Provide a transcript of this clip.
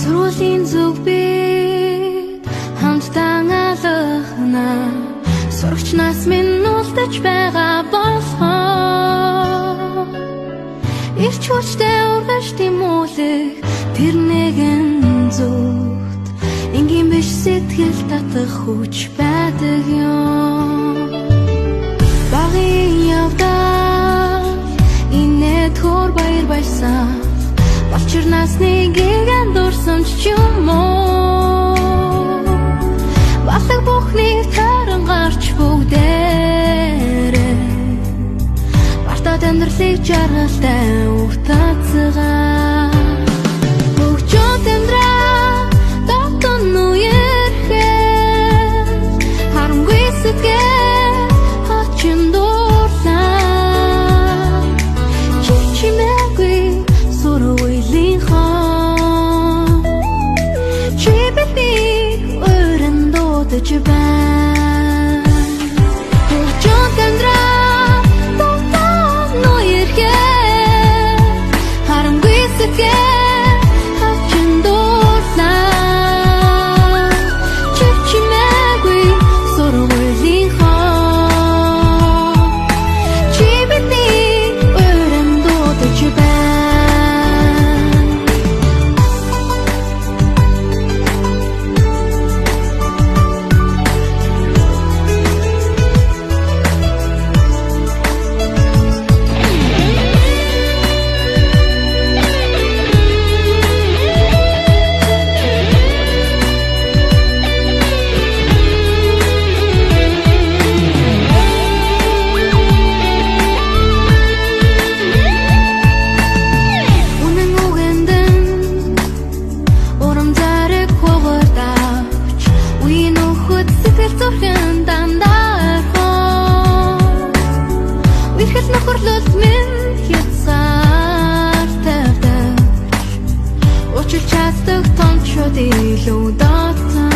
Сургуулийн зүг бид хамтдаа алхана. Сурагч нас минь үлдэж байгаа болохоор ирч хүчтэй ургаж тэмүүлэх тэр нэгэн зүгт энгийн биш сэтгэл татах хүч байдаг юм. Багын явдал инээд хөр баяр баясаа балчир насны андуурсан ч юм уу. Балаг бүхнийг таран гарч бүгдээрээ бартад амьдралыг жаргалтай утацгаа. Хөгжөөд амьдрал дотн үерхэл харамгүй сэтгэл хачин дуурлаа. Чимээгүй сургуулийн хон чи биднийг өрн дуудаж байна. Хөгжөөд амьдрал дотн үерхэл харамгүй сэтгэл хачин дуурлаа. Чимээгүй сургуулийн хон чи биднийг өрн дуудаж байна. Үнэн үгэндэн урам зориг хугардавч үеийн нөхөд сэтгэл зүрхэн дандаа орхон. Үерхэл нөхөрлөлт минь хязгаар тавьдаг. Училж чаддаг томчууд илүү дотн.